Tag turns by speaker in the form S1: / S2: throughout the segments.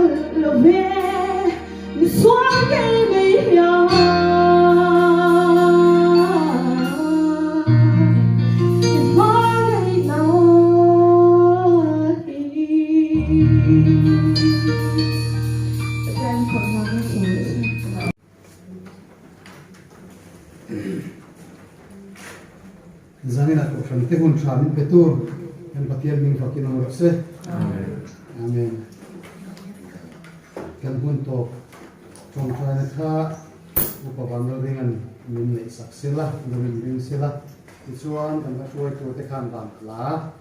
S1: mawlh lo ve, misual kei mai hian i hmangaihna hi. Pathian khawhna ka sawi a.
S2: Zaninah Kohhran te hun tha min pe tur kan Pathian hming fakin awm rawh se. Amen. Kan hun tawp tawngtaina kha Upa Vanlalringa'n min neih sak sela, lo in ring sela, tichuan kan va hruai tur te khan van hla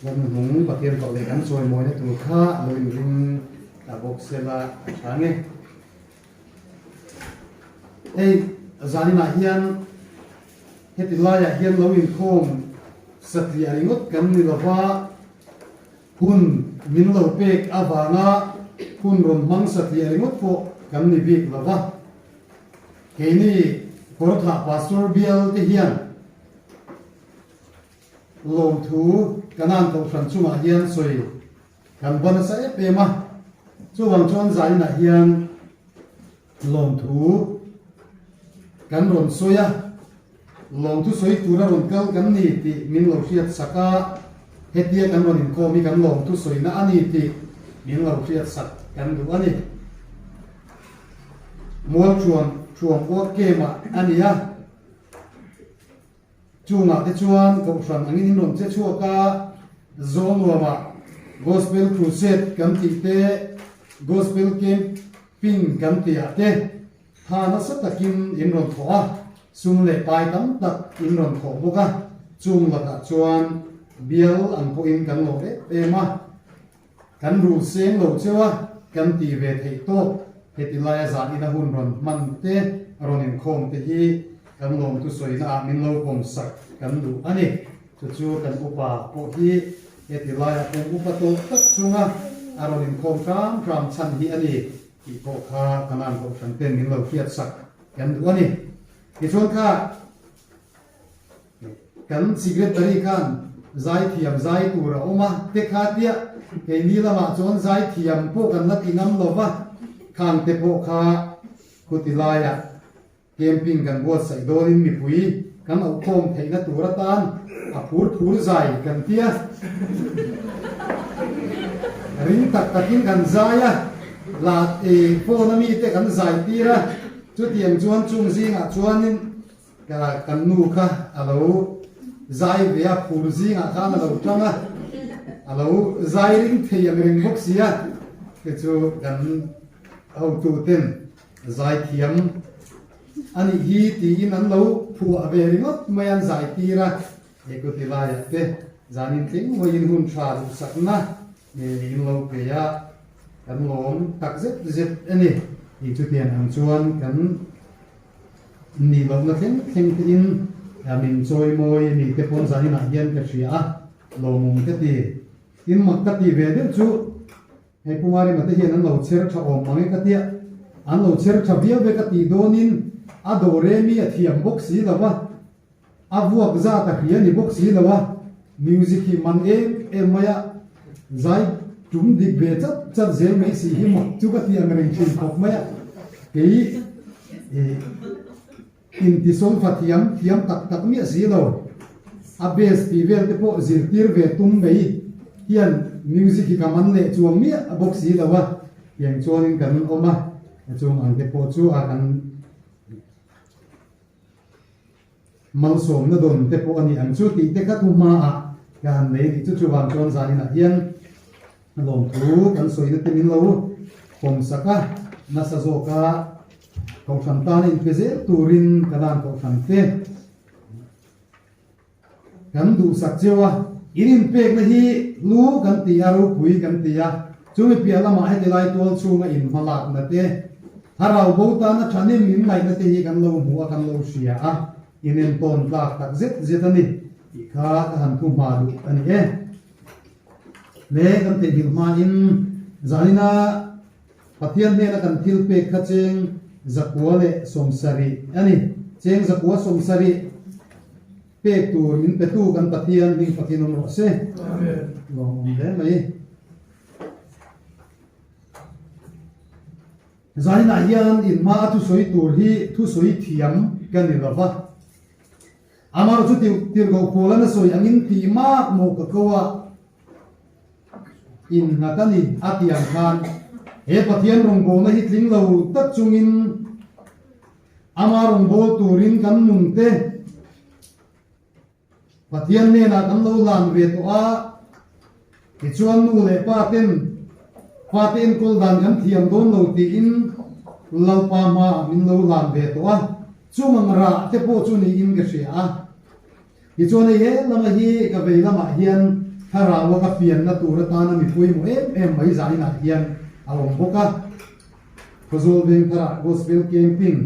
S2: Lamhnung Pathian fak leh kan chawimawina tur kha lo in ring ta bawk sela a tha nge. Hei zaninah hian heti laiah hian lo inkhawm satliah ringawt kan ni lova, hun min lo pek avanga hun rawn hmang satliah ringawt pawh kan ni bik lova. Keini Kawrthah Pastor bial te hian Lawmthu Kanan Kohhran chungah hian sawi kan va nasa em em a, chuvang chuan zainah hian lawmthu kan rawn sawi a, lawmthu sawi tura rawn kal kan ni tih min lo hriat sak a, hetia kan rawn inkhawm hi kan lawmthu sawina a ni tih min lo hriat sak kan duh a ni. Mualṭhuam ṭhuam uak kemah a ni a. Chungah te chuan Kohhran angin in rawn che chhuak a, Zawlnuamah Gospel Crusade kan tih te, Gospel Camping kan tihah te tha nasa takin in rawn thawh a, sum leh pai tam tak in rawn thawh bawk a, chung lakah chuan bial ang pawhin kan lawm em em a. Kan rul seng lo cheu a, kan ti ve theih tawk. Heti laia zan ina hun rawn hman te, rawn inkhawm te hi kan lawmtu sawina ah min lo pawm sak kan duh a ni. Chu chu kan upa pawh hi heti laia kum upa tawh tak chunga a rawn inkhawm hram hram chhan hi a ni tih pawh kha Kanan Kohhran ten min lo hriat sak kan duh a ni. Tichuan kha. Kan secretary khan zaithiam zai tur a awm a, te kha tia keini lamah chuan zaithiam pawh kan la ti ngam lo va, khang te pawh kha khuti laiah camping kan buatsaih dawnin mipui kan auhkhawm theihna tur atan a phur phur zai kan tia ring tak takin kan zai a, la phone a mite kan zai tir a, chutiang chuan chung zingah chuanin Ka kan nu kha a lo zai ve a, phur zingah khan a lo tang a, a lo zai ring thei ang reng bawk si a, te chu kan hotu ten zai thiam a nih hi tiin an lo phuah ve ringawt mai a, an zai tir a, he kuti laiah te zanin tling vawiin hun tha duhsakna in lo pe a, kan lawm tak zet zet a ni. Chutiang ang chuan kan. Nih lohna thleng thleng te in min chawi mawi mi te pawn zan inah hian ka hria a, lawmawm ka ti. Tin mak ka tih ve deuh chu hei Pu Marima te hian an lo chher tha awm mang e ka tia, an lo chher tha viau ve ka tih dawnin a dawre mi a thiam bawk si lo va, a vuak zat a hria ni bawk si lo a, music hi man em em mai a, zai tum dik ve chat chat zel mai si hi mak chu ka ti ang reng thin khawp mai a, kei intisawm fa thiam thiam tak tak miah si lo, a bass tih vel te pawh zirtir ve tum mai hian music hi ka man leh chuang miah bawk si lo a, tiang chuanin kan awm a, chung ang te pawh chu a kan. Malsawmna dawn te pawh a ni ang chu tih te kha thu hmaah ka han nei a nih chu. Chuvang chuan zaninah hian lawmthu kan sawina te min lo pawm sak a, nasa zawka Kohhran tana inpe zel turin ka dan Kohhran te kan duhsak cheu a. In inpekna hi hlu kan ti a, ropui kan ti a, chumi piah lamah heti lai tual chhunga inhmalakna te, thlarau bo tana thahnem min ngaihna te hi kan lo hmu a, kan lo hria a, inentawn tlak tak zet zet a ni tih kha ka han thu hma duh a ni e. Le kan theihnghilh hmain zanina Pathian hnena kan thil pek kha cheng zakua leh 70 a ni. Cheng zakua 70. Pek tur min petu kan Pathian hming fakin awm rawh se. Amen. Lawm awm hle mai. Zaninah hian inhma a thusawi tur hi thusawi thiam ka ni lo va. Amaherawhchu tirhkoh Paula'n a sawi angin tih mak maw ka ko a innghat a ni a tih ang khan he Pathian rawngbawlna hi tling lo tak chungin ama rawngbâwl turin kan nunte Pathian hnenah kan lo lan ve tawh a, tichuan nu leh pa ten fate enkawl dan kan thiam dawn lo tiin Lalpa hmaah min lo lan ve tawh a, chung ang rah te pawh chu niin ka hria a. Tichuan hei he lama hi ka vei lamah hian thlarau a ka pianna tur atana mi pawimawh em em mai zainah hian a awm bawk a. Khawzawl Vengtharah Gospel Camping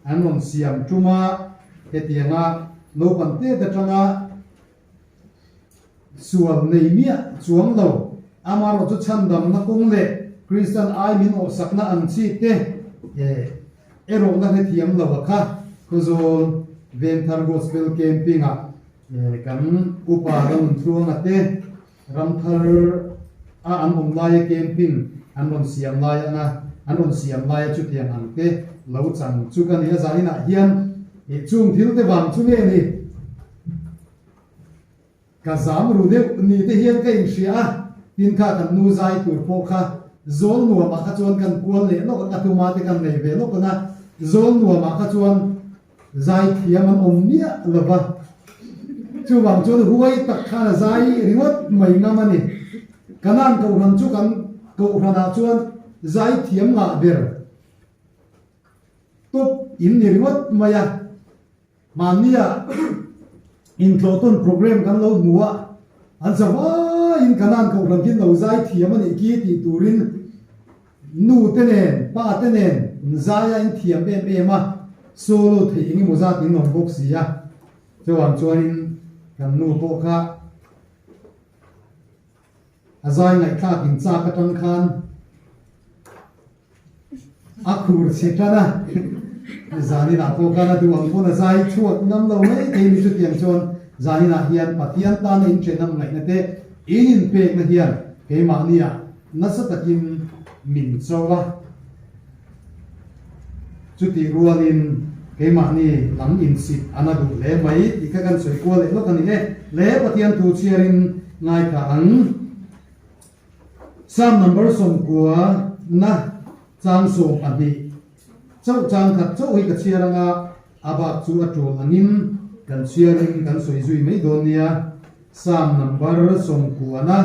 S2: An rawn siam tum a, hetianga naupang tet atanga sual nei miah chuang lo, amaherawhchu chhandamna kawng leh Kristian ai min awhsakna ang chi te erawhna hrethiam lo a kha Khawzawl Vengthar Gospel Camping-ah kan upa Ranuntluanga te Ramthar a an awm laia camping an rawn siam lai anga an rawn siam laia chutiang ang te lo chang chu ka ni a zaninah hian ih chung thil te vang chu nge ni ka zam ru deuh ni te hian ka inhria a tin kha kan nu zai tur pawh kha zawl nuamah kha chuan kan kual leh lawk ang a tuma te kan nei ve lawk ang a zawl nuamah kha chuan Zai thiam an awm miah lo va, chuvang chuan huai tak khan a zai ringawt mai ngam a ni. Kanan Kohhran chu kan Kohhranah chuan zai thiam ngah ber tawp in ni ringawt mai a. Mahnia intlawhtawn program kan lo hmu a, an zavaiin Kanan Kohhran khi lo zai thiam a nih khi tih turin Nu te nen, pa te nen zai a inthiam em em a, solo theih eng emaw zat in awm bawk si a, chuvang chuanin kan nu pawh kha a zai ngaihthlak in chak atang khan a khur chhe tan a, zaninah pawh khan a duh ang pawn a zai chhuak ngam lo mai thei ni chutiang chuan zaninah hian Pathian tana inthenam ngaihna te in inpekna hian keimahnia Nasa takin min cho a, chutih rualin keimahni lam insit a na duh hle mai tih kha kan sawi kual leh lawk a ni e. Le Pathian thu chhiarin ngaithla ang. Psalm number 90 na chang 12 chauh chang khat chauh hi ka chhiar anga a bak chu a tul angin kan chhiarin kan sawi zui mai dawn nia. Psalm number 90 na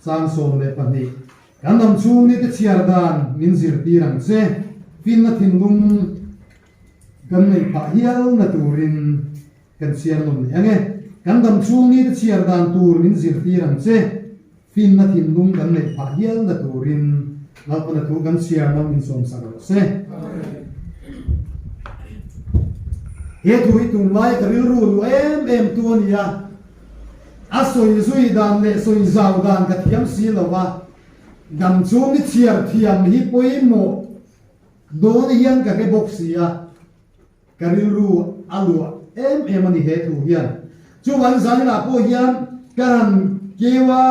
S2: chang 12 Kan lam chhung ni te chhiar dan min zirtir ang che, finna thinlung kan neih phah hial na turin kan chhiar nawn leh ang e. Kan dam chhung ni te chhiar dan tur min zirtir ang che, finna thinlung kan neih phah hial na turin Lalpana thu kan chhiar nawn insawmsak rawh se. He thu hi tunlai ka rilru luh em em tu a ni a. A sawi zui dan leh sawi zau dan ka thiam si lo va, dam chhung i chhiar thiam hi pawimawh dawn hian ka hre bawk si a, ka rilru a luah em em a ni he thu hian. Chuvangin zaninah pawh hian ka han keu a,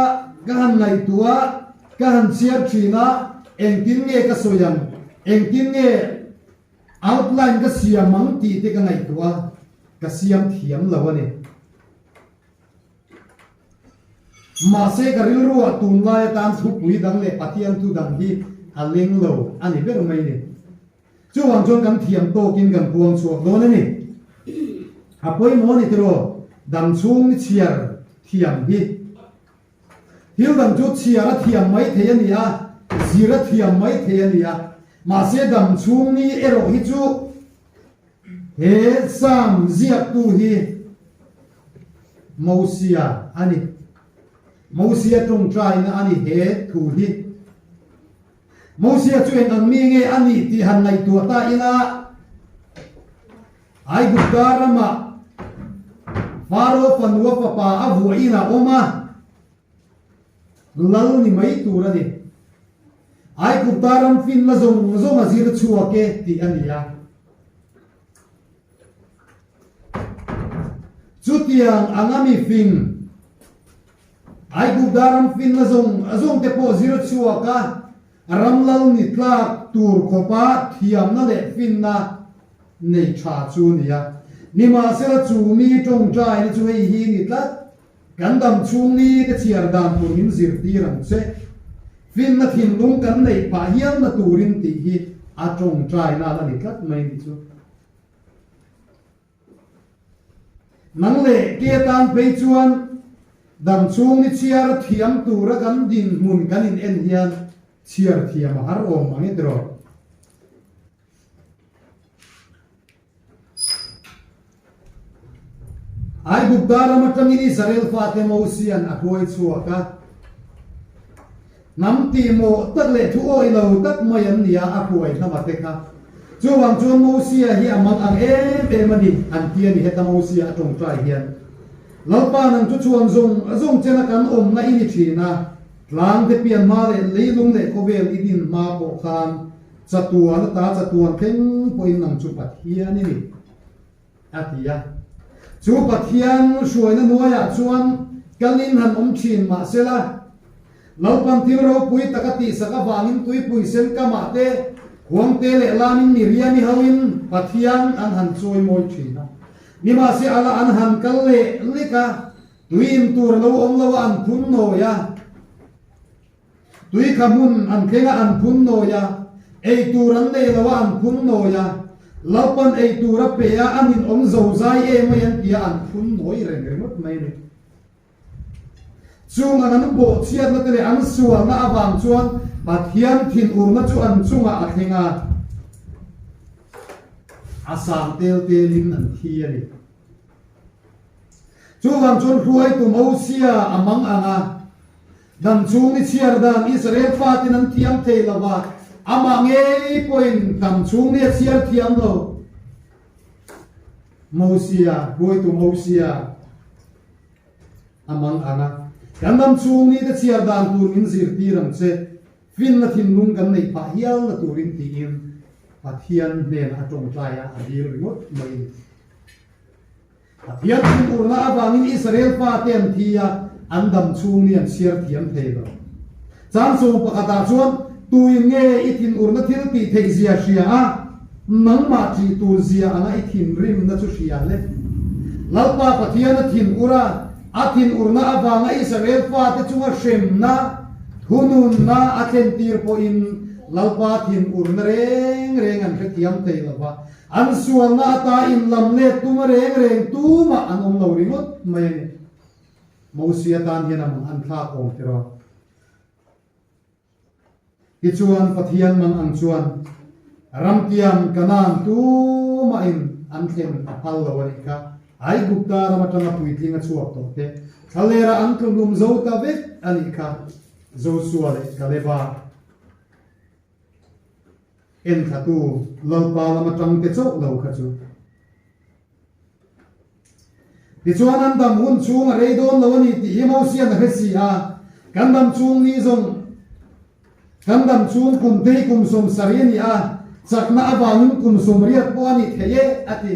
S2: ka han ngaihtuah a, ka han chhiar thin a, engtin nge ka sawi ang, engtin nge outline ka siam ang tih te ka ngaihtuah a, ka siam thiam lo a ni. Mahse ka rilruah tunlai atan thupui dang leh Pathian thu dang hi a leng lo a ni ber mai ni. Chuvang chuan kan thiam tawkin kan puang chhuak dawn a ni. A pawimawh a ni tiraw dam chhung ni chhiar thiam hi. Thil dang chu chhiar a thiam mai thei a ni a, zir a thiam mai thei a ni a, mahse dam chhung ni erawh hi chu He Psalm ziaktu hi Mosia a ni. Mosia tawngtaina a ni he thu hi. Mosia chu eng ang mi nge a nih tih han ngaihtuah ta ila, Aigupta ramah Faro fanua fapa a vuahin a awm a, lal ni mai tur a ni. Aigupta ram finna zawng zawng a zir chhuak e tih a ni a. Chutiang anga mi fing, Aigupta ram finna zawng zawng te pawh zir chhuak a. Ram lal ni tlak tur khawpa thiamna leh finna nei tha chu a ni a. Nimahsela chu mi tawngtaina chu hei hi ni tlat, kan dam chhung ni te chhiar dan tur min zirtir ang che. Finna thinlung kan neih phah hialna turin tih hi a tawngtaina a la ni tlat mai ni chu. Nang leh ke tan phei chuan dam chhung ni chhiar a thiam tura kan dinhmun kan in en hian chhiar thiam a har awm mang e tiraw. Aigupta ram atangin Israel fate Mosian a hruai chhuak a. Hnam tihmawh tak leh thu awih lo tak mai an ni a, a hruai hnama te kha. Chuvang chuan Mosia hi a mang ang em em a ni, an ti a ni heta Mosia a tawngtai hian. Lalpa nang chu chhuan zawng zawng chena kan awmna i ni thin a, tlang te pian hma leh leilung leh khawvel i din hma pawh khan chatuan ata chatuan thleng pawhin nang chu Pathian i ni. A ti a. Chu Pathian hruaina hnuaiah chuan kalin han awm thin mah sela, Lalpan thil ropui tak a tihsak avangin tuipui sen kamah te, khuangte leh lamin Miriami hoin Pathian an han chawimawi thin a. Nimahse ala an han kal leh lek a, tui in tur a lo awm lo a an phun nawi a. Tui kha hmun an thleng a an phun nawi a, ei tur an nei lo a an phun nawi a, Lalpan ei tur a pe a an in awm zo zai em mai an ti a an phun nawi reng ringawt mai a ni. Chung ang an bawhchhiatna te leh an sualna avang chuan Pathian thinurna chu an chungah a thleng a, a sang tel telin an thi a ni. Chuvang chuan hruaitu Mosia a mang ang a, Dam chung ni chhiar dan Israel fatin an thiam thei lo va, amah ngei pawhin dam chung ni a chhiar thiam lo. Mosia, hruaitu Mosia a mang ang a, kan dam chung ni te chhiar dan tur min zirtir ang che, finna thinlung kan neih phah hialna turin tiin Pathian hnenah a tawngtai a, a dil ringawt mai a ni. Pathian thinurna avangin Israel fate an thi a, an dam chhung ni an chhiar thiam thei lo. Chang pakhatah chuan, Tuin nge i thinurna thil tih theih zia hria a, nangmah ṭih tur zia anga i thinrimna chu hria le? Lalpa Pathian a thinur a, a thinurna avanga Israel fate chunga hremna, thununna a thlentir pawhin Lalpa thinurna reng reng an hrethiam thei lo va, An sualna ata inlam let tum a reng reng tumah an awm lo ringawt mai a ni. Mosia tan hian a mang an thlak awm tiraw? Tichuan Pathian mang ang chuan ramtiang Kanaan tumahin an thlen a phal lo a nih kha. Aigupta ram atanga puitling a chhuak tawh te thlalera an tlumlum zo ta vek a nih kha Josua leh Kaleba. Enthlatu Lalpa lam atang te chauh lo kha chu. Tichuan an dam hun chhung a rei dawn lo a ni tih hi Mosian a hre si a, kan dam chhung ni zawng kan dam chhung kum te hi kum 70 a ni a, chakna avangin kum 80 pawh a ni thei e a ti.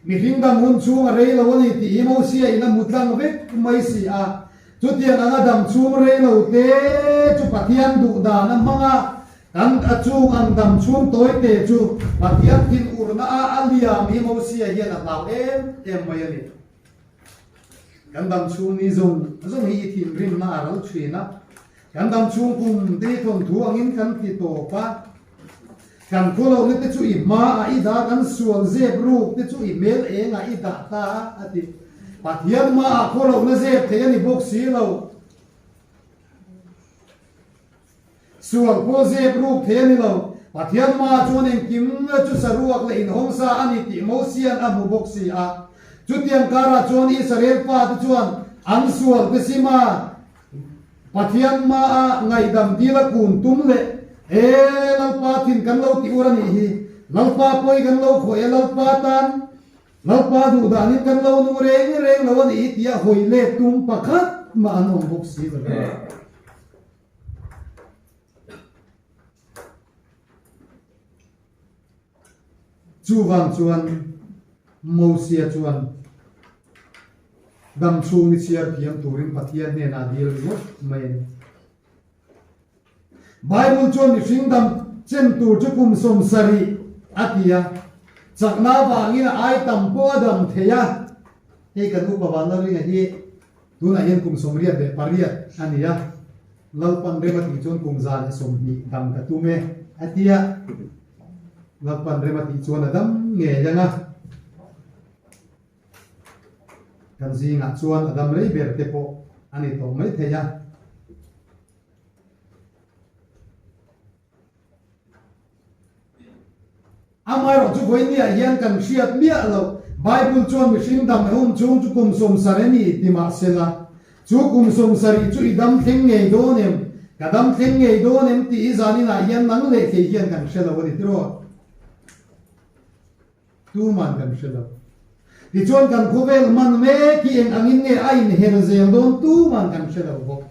S2: Mihring dam hun chhung a rei lo a ni tih hi Mosia in a hmu tlang vek mai si a, chutiang anga dam chhung rei lo te chu Pathian duh dan a hmang a, Kan a chung ang dam chhung tawi te chu Pathian thinurna a a liam hi Mosia hian a hlau em em mai a ni. Kan dam chhung ni zawng zawng hi i thinrimna a ral thin a, kan dam chhung kum te hi thawnthu angin kan ti tawp a, kan khawlohna te chu i hmaah i dah, kan sual zep ruk te chu i hmel engah i dah ta a, a ti. Pathian hmaah khawlohna zep thei a ni bawk si lo. Sual pawh zep ruk thei a ni lo. Pathian hmaah chuan engkim chu saruak leh inhawng sa a ni tih Mosia'n a hmu bawk si a. Chutiang karah chuan Israel fate chuan an sual te sima Pathian hmaah ngaihdam dil a kun tum leh, E Lalpa thin kan lo ti ur a nih hi, Lalpa pawi kan lo khawih a, Lalpa tan Lalpa duh danin kan lo nung reng reng lo a nih hi tia hawi let tum pakhat mah an awm bawk si lo. Chuvang chuan Mosia chuan dam chhung ni chhiar thiam turin Pathian hnenah dil ringawt mai a ni. Bible chuan mihring dam chen tur chu kum 70 a ti a, chakna avangin a ai tam pawh a dam thei a. Hei kan upa Vanlalringa hi tunah hian kum 88 a ni a, Lalpan rem a tih chuan kum 120 dam ka tum e a ti a, Lalpan rem a tih chuan a dam ngei ang a. Kan zingah chuan a dam rei ber te pawh a ni tawh mai thei a. Amaherawh chu vawinia hian kan hriat miah loh, Bible chuan mihring dam hun chhung chu kum 70 a ni ti mah sela, chu kum 70 chu i dam thleng ngei dawn em, ka dam thleng ngei dawn em tih hi zaninah hian nang leh kei hian kan hre lo a ni tiraw? Tuman kan hre lo. Tichuan kan khawvel hman mek hi eng angin nge a inher zel dawn tuman kan hre lo bawk.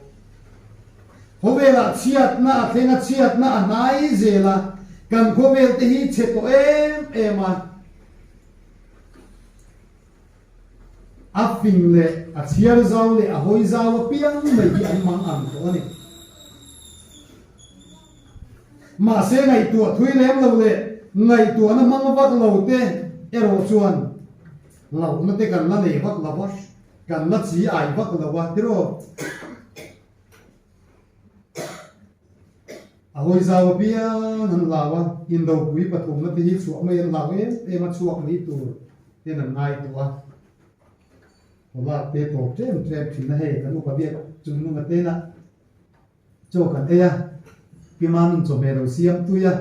S2: Khawvelah chhiatna a thleng a, chhiatna a hnai zel a, kan khawvel te hi chhe tawh em em a. A fing leh a chhiar zau leh a hawi zau apiang mai hi an mang ang tawh a ni. Mahse ngaihtuah thui lem lo leh ngaihtuahna hmang vak lo te erawh chuan hlauhna te kan la nei vak lo a, kan la chi ai vak lo a tiraw? A hawi zau apiang an hlau a, indopui pathumna te hi chhuah mai an hlau em em a, chhuak mai tur ten an ngai tawh a. Hawlak te tawp tlem tlem thin a hei kan upa biak chung nunga tena Chaw kan ei a, Pimanin chawhmeh lo siam tui a,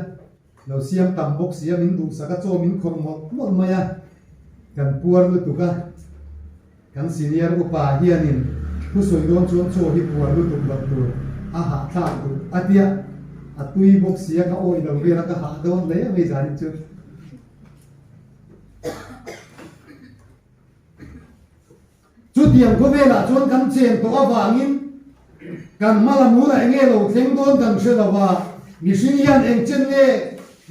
S2: lo siam tam bawk si a, min duhsak a, chaw min khawrh mawlh mawlh mai a, kan puar lutuk a, kan senior upa hianin thusawi dawn chuan chaw hi puar lutuk loh tur a hahthlak duh a tia, a tui bawk si a, ka awih lo vel a, ka hah dawn hle mai zanin chu. Chutiang khawvelah chuan kan chen tawh avangin kan hma lam hunah eng nge lo thleng dawn kan hre lo a, mihring hian eng chen nge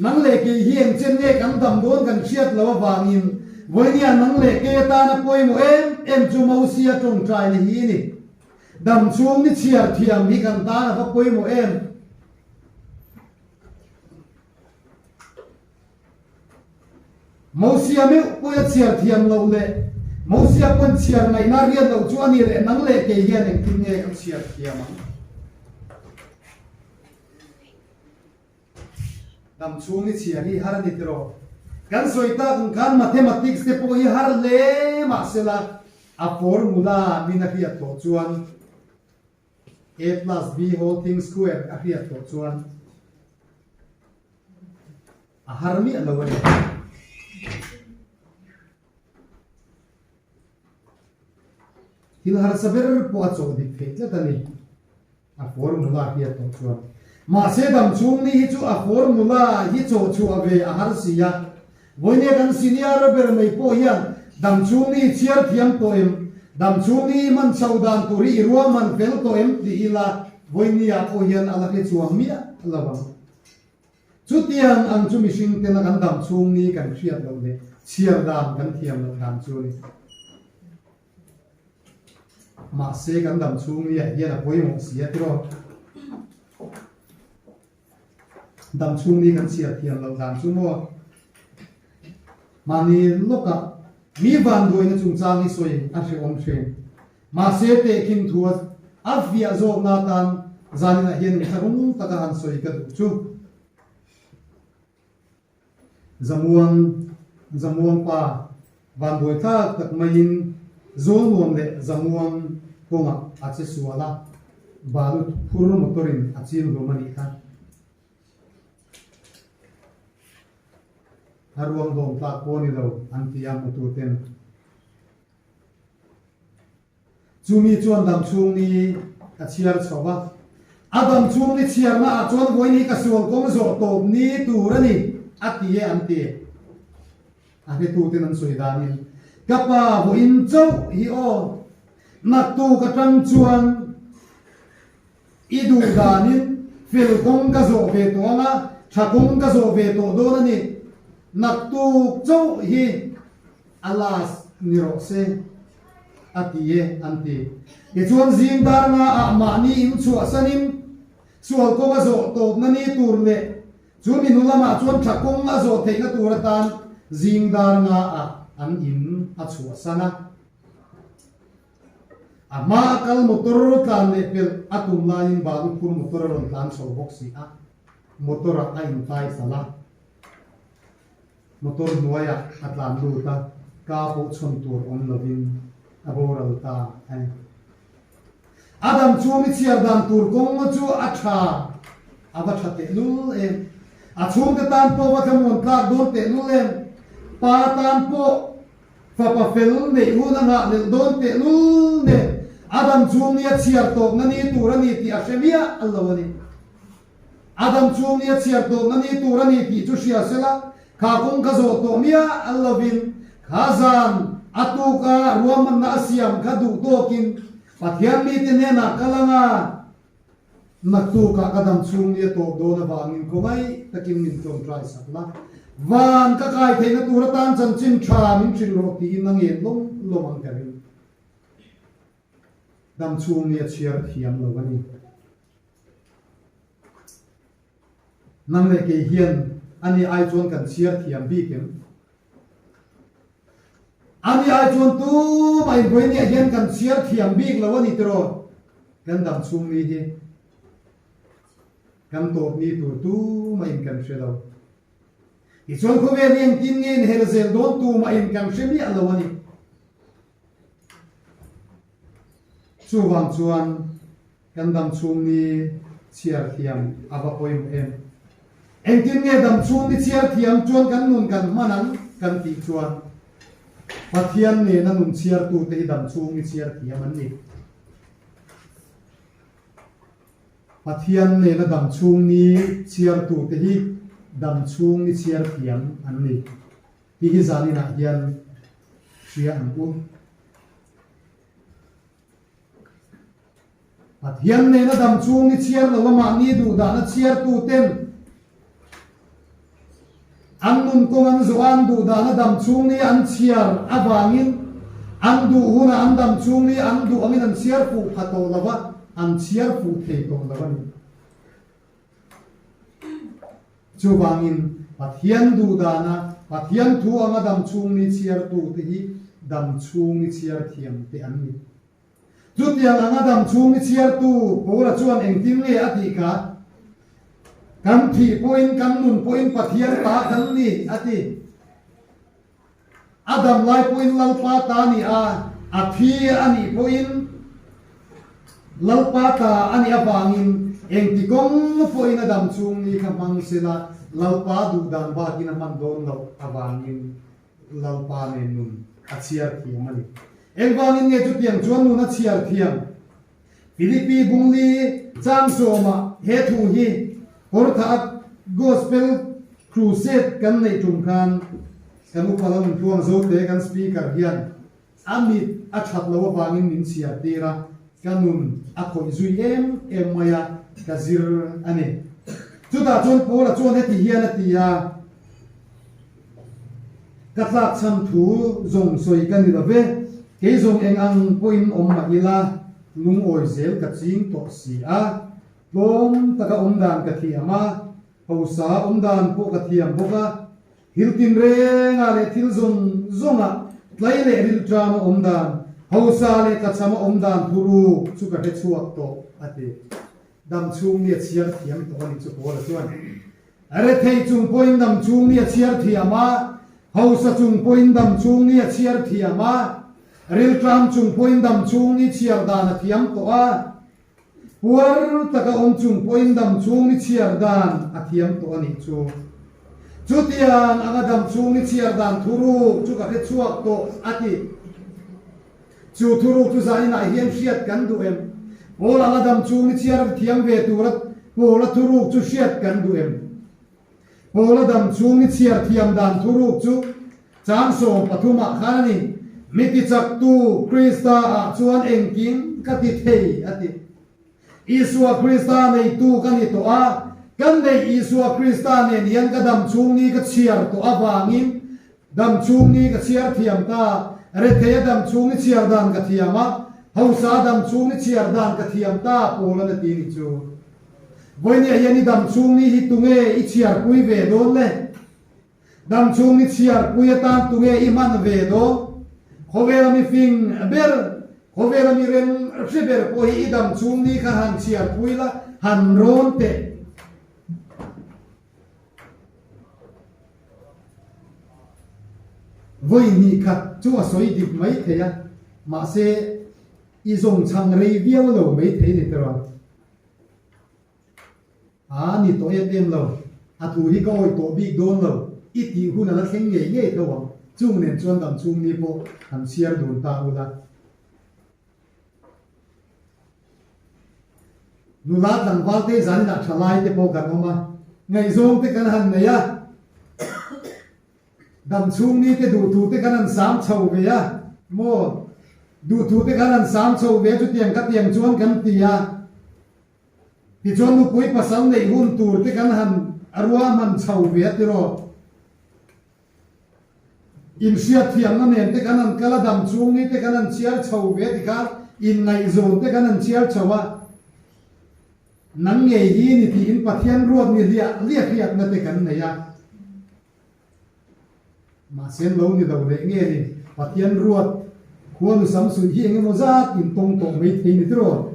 S2: nang leh kei hi eng chen nge kan dam dawn kan hriat lo avangin vawinia nang leh kei atana pawimawh em em chu Mosia tawngtaina hi a ni. Dam chhung ni chhiar thiam hi kan tan a va pawimawh em. Mosia meuh pawh a chhiar thiam loh leh Mosia pawn chhiar ngaihna riat loh chu a ni leh nang leh kei hian engtin nge kan chhiar thiam ang? Dam chhung i chhiar hi har a ni tiraw? Kan sawi tak ang khan mathematics te pawh hi har hle mahsela a formula min a hriat tawh chuan A plus B whole thing square a hriat tawh chuan A har miah lo a ni. Thil harsa ber pawh a chawh dik theih tlat a ni. A formula hriat tawh chuan. Mahse dam chhung ni hi chu a formula hi chawh chhuah ve a har si a. Vawinia kan senior ber mai pawh hian dam chhung ni chhiar thiam tawh em? Dam chhung ni hman chhoh dan tur hi i ruahman fel tawh em tih ila vawinia pawh hian a la hre chuang miah lo ang. Chutiang ang chu mihring tena kan dam chhung ni kan hriat loh leh chhiar dan kan thiam loh dan chu a ni. Mahse kan dam chhung ni ah hian a pawimawh si a tiraw? Dam chhung ni kan chhiar thiam loh dan chu maw? Mahni lawkah mi vanduaina chungchang hi sawi a hrehawm thin. Mahse tehkhin thu a fiah zawkna atan zaninah hian inthlahrung taka han sawi ka duh chu. Zamuang, Zamuang pa vanduai thlak tak maiin Zawlnuam leh Zamuang kawngah a che sual a, balu phur motor-in a chil hlum a nih kha. A ruang hlawm tlak pawh a ni lo an ti a hmututen. Chumi chuan damchhung ni a chhiar chho va. A damchhung ni chhiarna ah chuan vawiin hi ka sual kawng zawh tawp ni tur a ni, a ti e an ti. A hretuten an sawi danin, Ka pa vawiin chauh hi aw, naktuk atang chuan i duh danin fel kawng ka zawh ve tawh ang a, tha kawng ka zawh ve tawh dawn a ni, naktuk chauh hi a last ni rawh se a ti e an ti. Tichuan zing dar nga ah mahni in chhuahsanin. Sual kawng a zawh tawpna ni tur leh chu mi hnu lamah chuan tha kawng a zawh theihna tur atan zing dar nga ah an in a chhuahsan a. A hma a kal motor tlan leh pelh a tum laiin balu phur motor a rawn tlan chho bawk si a, motor ah a intai thlal a. Motor hnuaiah a tlan lut a, ka pawh chhawn tur awm lovin a boral ta a ni. A dam chhung i chhiar dan tur kawng chu a tha, a va tha tehlul em. A chhungte tan pawh va thlamuan tlak dawn tehlul em. Pa tan pawh fapa fel neih hun a nghah lelh dawn tehlul nen a dam chhung ni a chhiar tawpna ni tur a ni tih a hre miah lo a ni. A dam chhung nia chhiar tawhna ni tur a ni tih chu hria sela, kha kawng kha zawh tawh miah an lovin, kha zan a tuka ruahmanna a siam kha duh tawkin Pathian mite hnenah kal anga naktukah ka dam chhung nia tawp dawn avangin khawngaih takin min tawngtai sak la, van ka kai theihna tur atan chanchin tha min hrilh rawh tiin a ngen lawm lawm ang ka ring. Dam chhung nia chhiar thiam lo a ni. Nang leh kei hian ani ai chuan kan chhiar thiam bik em? Ani ai chuan tumah invawinia hian kan chhiar thiam bik lo a ni tiraw? Kan dam chhung ni hi kan tawp ni tur tumah in kan hre lo. Tichuan khawvel hi engtin nge inher zel dawn tumah in kan hre miah lo a ni. Chuvang chuan Kan dam chhung ni chhiar thiam a va pawimawh em? Engtin nge dam chhung ni chhiar thiam chuan kan nun kan hman ang kan tih chuan Pathian nena nun chhiartute hi dam chhung ni chhiar thiam an ni. Pathian nena dam chhung ni chhiartute hi dam chhung ni chhiar thiam an ni. Tih hi zaninah hian hria ang u. Pathian nena dam chhung ni chhiar lo a mahni duhdahna chhiartuten an nun kawng an zawh a, an duhdahna dam chhung ni an chhiar avangin an duh hunah an dam chhung ni an duh angin an chhiar fuh pha tawh lo va, an chhiar fuh thei tawh lo a ni. Chuvangin Pathian duhdana Pathian thu anga dam chhung ni chhiartute hi dam chhung ni chhiar thiamte an ni. Chutiang anga dam chhung ni chhiartu Paula chuan engtin nge a tih kha? Kan thih pawhin kan nun pawhin Pathian ta kan ni, a ti. A dam lai pawhin Lalpa ta a ni a, a thi a nih pawhin Lalpa ta a nih avangin engti kawng pawhin a dam chhung ni kha hmang sela Lalpa duhdan bakin a hman dawn loh avangin Lalpa nen nun a chhiar thiam a ni. Engvangin nge chutiang chuan nun a chhiar thiam? Philippi Bungli Changsawma he thu hi Kawrtha Gospel Crusade kan neih tum khan kan upa lo intluang zote kan Speaker hian a mit a that loh avangin min chhiar tir a, ka nun a khawih zui em em mai a, ka zir a ni. Chutah chuan Paula chuan heti hian a ti a, Ka tlakchham thu zawng sawi ka ni lo ve, kei zawng eng ang pawhin awm mah ila, lungawi zel ka ching tawh si a. Tlawm taka awm dan ka thiam a, hausa awm dan pawh ka thiam bawk a. Thil tinrengah leh thil zawng zawngah tlai leh rilṭama awm dan, hausa leh tlachhama awm dan thuruk chu ka hre chhuak tawh, a ti. Dam chhung mi a chhiar thiam tawh a nih chu Paula chuan. Rethei chung pawhin dam chhung mi a chhiar thiam a, hausa chung pawhin dam chhung ni a chhiar thiam a, rilṭam chung pawhin dam chhung ni chhiar dan a thiam tawh a, puar taka awm chung pawhin dam chhung ni chhiar dan a thiam tawh a nih chu. Chutiang anga dam chhung ni chhiar dan thuruk chu ka hre chhuak tawh a ti. Chu thuruk chu zaninah hian hriat kan duh em? Paul anga dam chhung ni chhiar thiam ve tura Paula thuruk chu hriat kan duh em? Paula dam chhung ni chhiar thiam dan thuruk chu chang 13 khan a ni, Mi tichaktu Krista ah chuan engkim ka ti thei a ti. Isua Krista neitu ka ni tawh a, kan neih Isua Krista nen hian ka dam chhung ni ka chhiar tawh avangin dam chhung ni ka chhiar thiam ta, retheia dam chhung ni chhiar dan ka thiam a, hausa dam chhung ni chhiar dan ka thiam ta Paul-an a ti nih chu. Vawinia hian i dam chhung ni hi tunge i chhiarpui ve dawn le? Dam chhung ni chhiarpui atan tunge i hman ve dawn? Khawvela mi fing ber, khawvela mi rem hre ber pawh hi i dam chhung ni kha han chhiarpui la, han rawn teh. Vawi hnih khat chu a sawi dik mai thei a, mahse i zawng chhang rei viau lo mai thei ni tiraw? A ni tawh em em lo, a thu hi ka awih tawh bik dawn lo, i tih hun a la thleng ngei ngei tho ang, chung nen chuan dam chhung ni pawh han chhiar dun ta ula. Nula tlangval te zaninah tha lai te pawh kan awm a, ngaihzawng te kan han nei a, dam chhung ni te duhthu te kan han sam chho ve a, maw duhthu te kan han sam chho ve a chutiang khatiang chuan kan ti a, tichuan nupui pasal neih hun tur te kan han ruahman chho ve a tiraw. Inhriatthiamna nen te kan han kal a, dam chung ni te kan han chhiar chho ve ti kha inngaihzawn te kan han chhiar chho a, nang ngei hi ni tiin Pathian ruat ni hliah hliah hriatna te kan nei a. Mahse an lo ni lo leh nge ni, Pathian ruat khuanu samsuih hi eng emaw zat intawng tawh mai thei ni tiraw?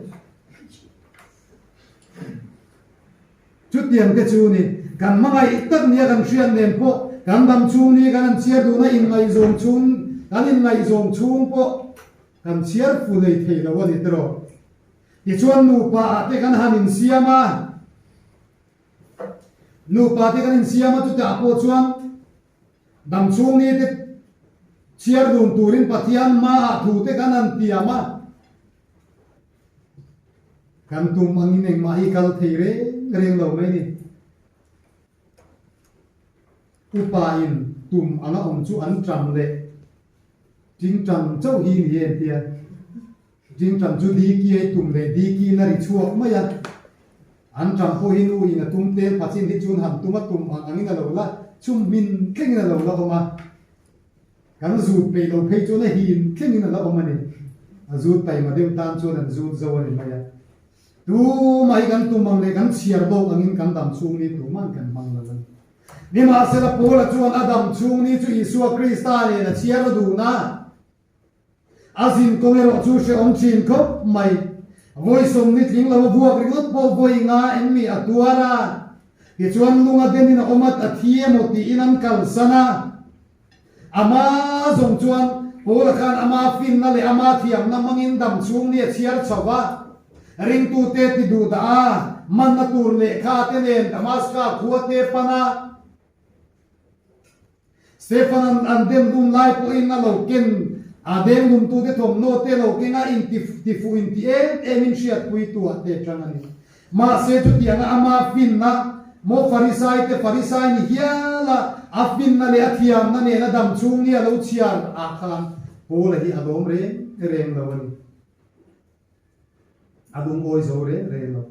S2: Chutiang te chu ni, kan hmangaih tak nia kan hriat nen pawh kan dam chhung ni kan han chhiar dun a, inngaihzawm chhung kan inngaihzawm chhung pawh kan chhiar fu nei thei lo a ni tiraw. Tichuan nupa ah te kan han insiam a, nupa te kan insiam a chutah pawh chuan dam chhung ni te chhiar dun turin Pathian hmaah thu te kan han tiam a, Kan tum angin engmah hi kal thei reng reng lo mai ni. Upa in tum anga awm chu an ṭam leh ṭingṭang chauh hi ni em tia. Ṭingṭang chu diki tum leh diki na ri chhuak mai a. An ṭam pawh hi nu in a tum tel pachin hi chuan han tum a tum ang angin a lo la chum hmin thlengin a lo la awm a. Kan zut peih lo phei chuan a him thlengin a la awm a ni. A zut taima deuh tan chuan an zut zo a ni mai a. Tumah hi kan tum ang leh kan chhiar bawk angin kan dam chhung ni tuman kan hmang lo a ni. Nimahsela Paula chuan a dam chhung ni chu Isua Krista nen a chhiar a dun a. A zin kawng erawh chu hrehawm thin khawp mai. Vawi sawmni tling lo a vuak ringawt pawh vawi nga eng mi a tuar a. Tichuan lunga denin a awm a, a thi emaw tiin an kalsan a. Ama zawng chuan Paula khan ama finna leh ama thiamna hmangin dam chhung ni a chhiar chho va, ringtute ti duh dah a, manna tur lehkha te nen Damaska khua te pan a, Stefan an den dun lai pawhin a lo ken a denglumtute thawmhnaw te lo keng a inti tifuh inti em em in hriatpui tu ah te chang a ni. Mahse chutianga ama finna maw Farisai te Farisai ni hial a, a finna leh a thiamna nen a dam chhung ni a lo chhiar ah khan Paula hi a lawm reng reng lo a ni. A lungawi zo reng reng lo.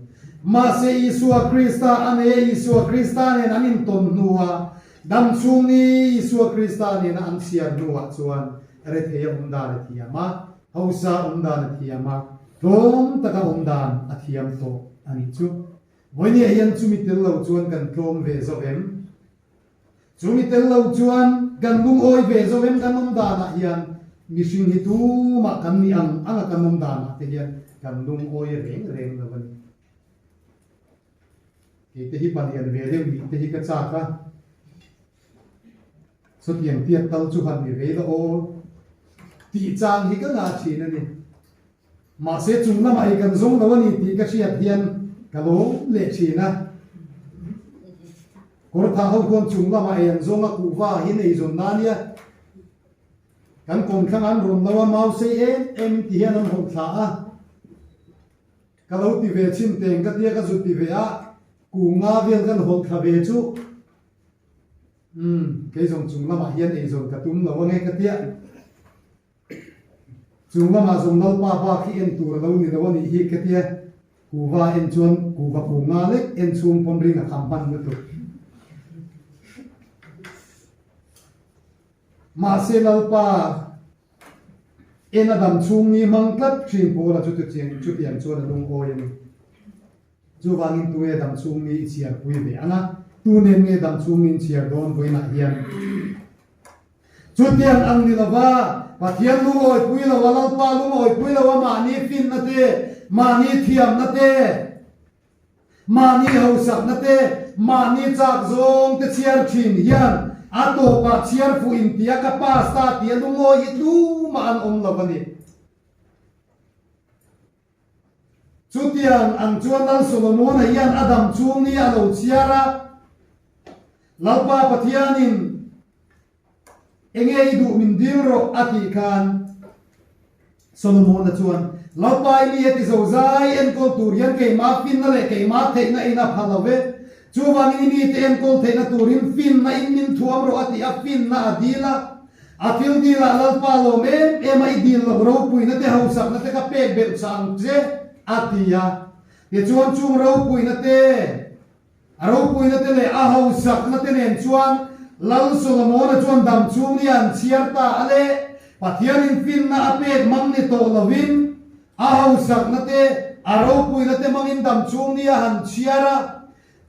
S2: Mahse Isua Krista a nei a, Isua Krista nen an intawn hnuah, dam chhung ni Isua Krista nena an chhiar hnuah chuan rethei a awm dan a thiam a, hausa awm dan a thiam a, tlawm taka awm dan a thiam tawh a nih chu. Vawinia hian chumi tel lo chuan kan tlawm ve zo em? Chumi tel lo chuan kan lungawi ve zo em kan awm danah hian mihring hi tumah kan nih ang anga kan awm danah te hian kan lungawi reng reng lo a ni. Kei te hi palian ve deuh nih te hi ka chak a, chutiang tiat tal chu han ni ve ila aw tih chang hi ka ngah thin a ni. Mahse chung lamah hi kan zawng lo a ni tih ka hriat hian ka lawm leh thin a. Kawrthah ho khuan chung lamah ei an zawng a, kuhva hi an eizawn na ania. Kan kawmthlang an rawn lo a, mau sei em em in ti hian an hawlh thla a. Ka lo ti ve chhin teng ka tia ka zut ti ve a, kuhnga vel kan hawlh thla ve chu. Umm, kei zawng chung lamah hian eizawn ka tum lo ange ka tia. Chung lamah zawng Lalpa bak hi en tur a lo ni lo a nih hi ka tia, kuhva en chuan kuhva kuhnga lek en chhung pawn ring a kham hman lutuk. Mahse Lalpa en a dam chhung ni hmang tlat thin Paula chu chutiang chuan a lungawi a ni. Chuvangin tunge dam chhung ni i chhiar pui ve ang a, tu nen nge dam chhung ni in chhiar dawn vawiinah hian? Chutiang ang ni lova, Pathian lungawi pui lo a, Lalpa lungawi pui lo a, mahni finna te, mahni thiamna te, Mahni hausakna te, mahni chak zawng te chhiar thin hian a tawpah chhiar fuh in tia ka pass ta tia lungawi hi tumah an awm lo a ni. Chutiang ang chuan Lal Solomona hian a dam chhung ni a lo chhiar a, Lalpa Pathianin Enge i duh min dil rawh a tih khan Solomon-a chuan, Lalpa i mi heti zozai enkawl tur hian keimah finna leh keimah theihna in a pha lo ve. Chuvangin i mite enkawl theihna turin finna in min thuam rawh a tih a finna a dil a. A thil dilah Lalpa lawm em em a i dil loh ropuina te hausakna te ka pek belh chah ang che a ti a. Tichuan chung ropuina te A ropuina te leh a hausakna te nen chuan Lal Solomona chuan dam chhung ni an chhiar ta a le. Pathianin finna a pek mang ni tawh lovin a hausakna te, a ropuina te mangin dam chhung ni a han chhiar a.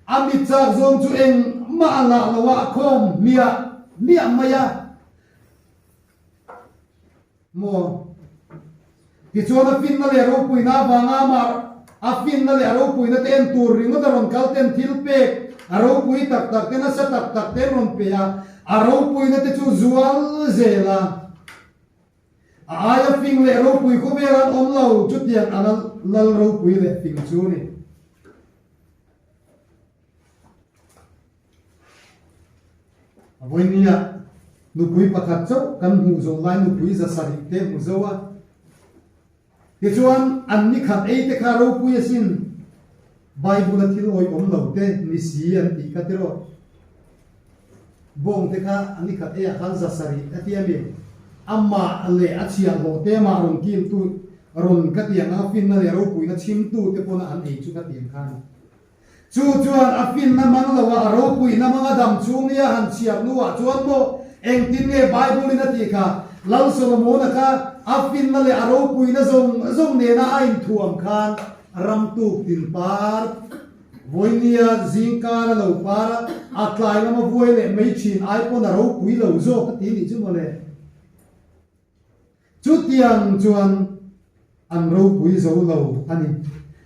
S2: A mit chak zawng chu engmah a lah lo a, a khawm hmiah hmiah mai a. Maw? Tichuan a finna leh a ropuina avanga amah a finna leh a ropuina te en tur ringawt a rawn kal ten thil pek a ropui tak tak te nasa tak tak te an rawn pe a, a ropuina te chu zual zel a. A aia fing leh ropui khawvel an awm lo chutiang a lal ropui leh fing chu ni. A vawinia nupui pakhat chauh kan hmuh zawh lai nupui zasarih te hmu zo a. Tichuan an ni khat ei te kha ropui asin Bible a thil awih awm lo te ni si an tih kha tiraw. Bawng te kha an ni khat ei ah khan zasarih a ti a mi. Amah leh a chhiahhlawh te amah rawn kiltu rawn ka tiang anga finna leh ropuina chhimtu te pawna an ei chu ka tiang kha a ni. Chu chuan a finna mang lo a, a ropuina mang a dam chhung nia han chhiar hnuah chuan maw engtin nge Bible-in a tih kha? Lal Solomona kha a finna leh a ropuina zawng zawng nena a inthuam khan ram tuk tin par vawinia zingkar a lo par a, a tlai lama vuai leh mai thin ai pawn a ropui lo zawk a ti nih chu mawle. Chutiang chuan an ropui zo lo a ni.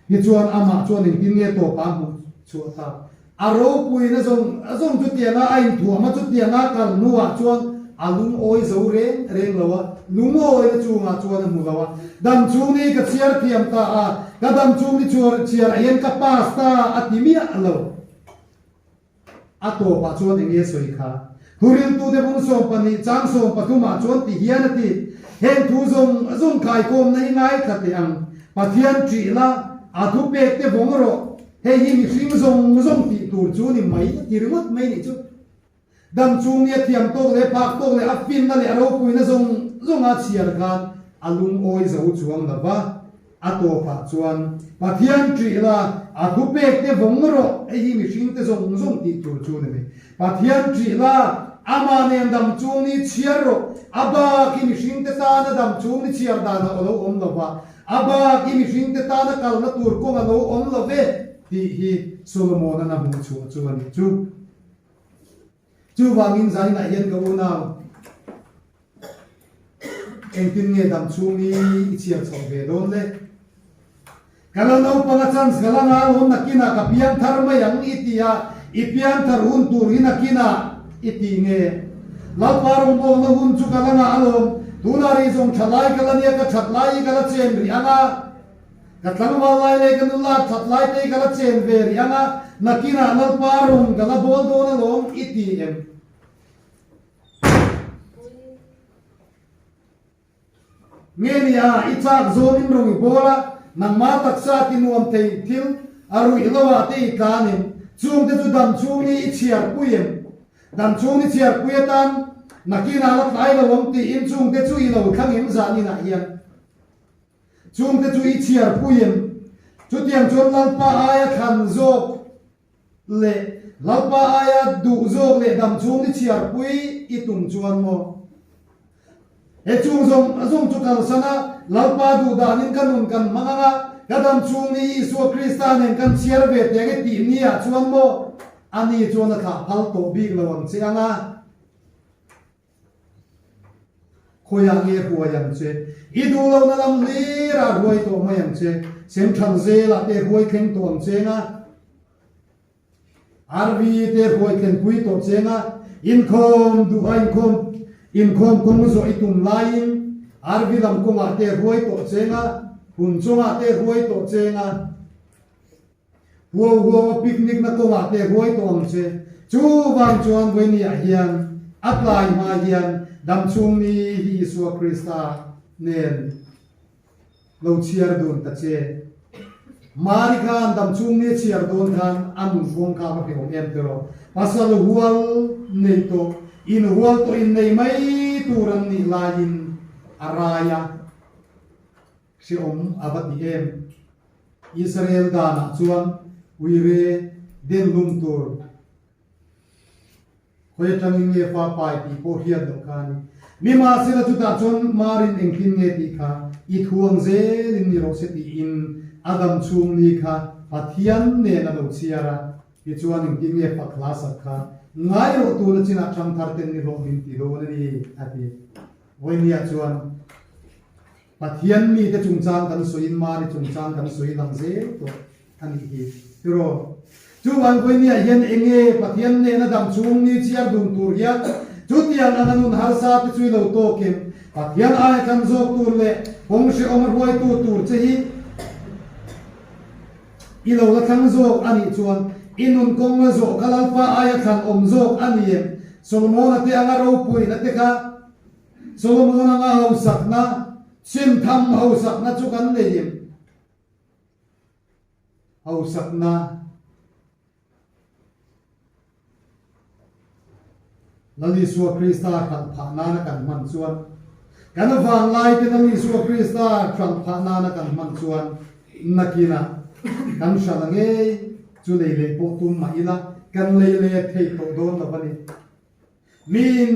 S2: Tichuan amah chuan engtin nge tawpa a hmuh chhuah tak? A ropuina zawng zawng chutianga a inthuam a, chutianga a kal hnuah chuan a lungawi zo reng reng lo a, lungawina chungah chuan a hmu lo a. Dam chhung ni ka chhiar thiam ta a, ka dam chhung ni chhiar ah hian ka pass ta a ti miah lo. A tawpah chuan eng nge sawi kha? Thuriltute bung 12 chang 13 ah chuan ti hian a ti, Heng thu zawng zawng kaikawmna hi ngaithla teh ang, Pathian ṭih la, a thupek te vawng rawh, hei hi mihring zawng zawng tih tur chu ni mai a ti ringawt mai nih chu. Dam chung nia thiam tawk leh phak tawk leh a finna leh a ropuina zawng zawnga chhiar khan a lungawi zo chuang lo va. A tawpah chuan, Pathian ṭih la, a thupek te vawng rawh, hei hi mihring te zawng zawng tih tur chu ni mai. Pathian ṭih la, amah nen dam chung ni chhiar rawh, a bak hi mihring te tana dam chung ni chhiar dan a lo awm lo va, a bak hi mihring te tana kalna tur kawng a lo awm lo ve, tih hi Solomon-a'n a hmuh chhuah chu a nih chu. Chuvangin zainah hian ka unau, engtin nge dam chhung hi i chhiar chhoh ve dawn le? Ka la naupang a chance ka la ngal hawn nakinah ka piang thar mai ang i ti a, i piang thar hun tur hi nakinah i ti nge? Lalpa rawngbawlna hun chu ka la ngah alawm, tunah rih zawng tha lai ka la nia ka that lai hi ka la chen rih ang a, Ka tlangval lai leh ka nula that lai te hi ka la chen ve rih ang a, nakinah Lalpa rawng ka la bawl dawn alawm i ti em? Nge ni a, i chak zawngin rawng i bawl a, nangmah taksa ti nuam thei thil a ruih lo ah te i tlan em? Chung te chu dam chhung ni i chhiar pui em? Dam chhung ni chhiar pui atan nakinah la tlai lo ang tiin chung te chu i lo thlang em zaninah hian? Chungte chu i chhiar pui em? Chutiang chuan Lalpa aia thlan zawk leh Lalpa aia duh zawk leh dam chhung i chhiar pui i tum chuan maw? He chung zawng zawng chu kalsan a, Lalpa duh danin ka nun kan hmang ang a, Ka dam chhung ni Isua Krista nen kan chhiar ve teh nge tih ni ah chuan maw ani chuan a thlah phal tawh bik lo ang che ang a. Khawiah nge huai ang che? I duh lohna lam hlirah huai tawh mai ang che. Semthan zelah te huai thleng tawh ang cheng a. RV te huai thlenpui tawh cheng a. Inkhawm duha inkhawm inkhawm kawng zawh i tum laiin RV lam kawngah te huai tawh cheng a, hun chungah te huai tawh cheng a. Huau huau a picnic na kawngah te huai tawh ang che. Chuvang chuan Vawinia hian a tlai hma hian damchhung ni hi Isua Krista nen lo chhiar dun ta che. Mari khan damchhung ni a chhiar dawn khan a nun kawng kha va hrehawm em tiraw. Pasal hual nei tawh, inhual tawh innei mai tur an nih laiin a rai a. Hrehawm a va ti em? Israel danah chuan uire denlum tur khawi atangin nge fa pai tih pawh hriat loh kha a ni. Mi mahsela chutah chuan Marin engtin nge tih kha i thuang zelin ni rawh se tiin a dam chhung ni kha Pathian nen a lo chhiar a, tichuan engtin nge fak hla sak kha ngai rawh tuna chinah ṭhangthar ten ni hlawh min ti dawn a ni a ti. Vawinia chuan. Pathian mite chungchang kan sawiin Mari chungchang kan sawi lang zel tawh a nih hi. Tiraw? Chuvang Vawinia hian enge Pathian nena dam chhung ni chhiar dun tur hian chutiang anga nun harsa te chu i lo tawkin Pathian aia thlan zawk tur leh kawng hrehawm a hruaitu tur che hi i lo la thlang zawk a nih chuan i nun kawng la zawh kha Lalpa aia thlan awm zawk a ni em? Solomona te anga ropuina te kha Solomon anga hausakna, simtham hausakna chu kan nei em? Hausakna Lal Isua Krista hralh phah nana kan hman chuan, kan vanglai te Lal Isua Krista hralh phah nana kan hman chuan nakinah kan hralh a ngei chu lei leh pawh tum mah ila kan lei let thei tawh dawn lo a ni. Miin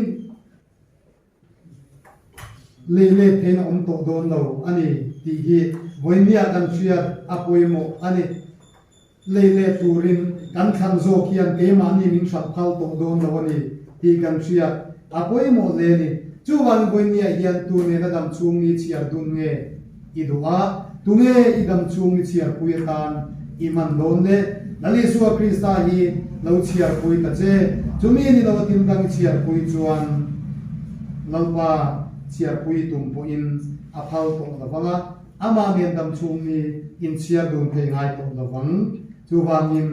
S2: lei let theiin a awm tawh dawn lo a ni tih hi vawinia kan hriat a pawimawh a ni. Lei let turin kan thlan zawk hian keimahni min hralh phal tawh dawn lo a ni tih kan hriat a pawimawh hle a ni. Chuvangin vawinia hian tu nena dam chhung ni chhiar dun nge i duh a, tunge i dam chhung i chhiarpui atan i hman dawn le? Lal Isua Krista hi lo chhiarpui ta che. Chumi ni lo a thil dang i chhiarpui chuan Lalpa chhiarpui tum pawhin a phal tawh lo vang a, amah nen dam chhung ni inchhiar dun thei ngai tawh lo vang. Chuvangin,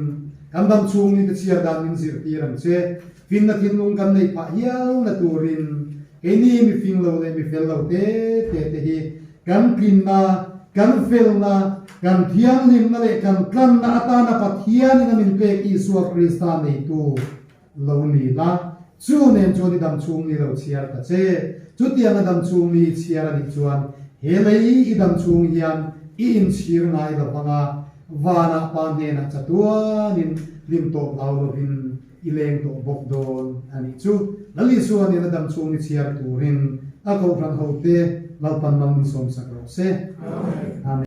S2: kan dam chhung ni te chhiar dan min zirtir ang che. Finna thinlung kan neih phah hial na turin keini mi fing lo leh mi fel lo te te te hi kan tlinna, kan felna, kan thianghlimna leh kan tlanna atana Pathianin a min pek Isua Krista neitu lo ni la, chu nen chuan i dam chhung ni lo chhiar ta che. Chutiang a dam chhung ni i chhiar a nih chuan he lei i dam chhung hian i inchhir ngai lo vang a, vanah Pa hnenah chatuanin hlim tawp hlau lovin I leng tawh bawk dawn a nih chu. Lal Isua nen a dam chhung i chhiar turin a kohhran hote Lalpan mal min sawmsak rawh se. Amen.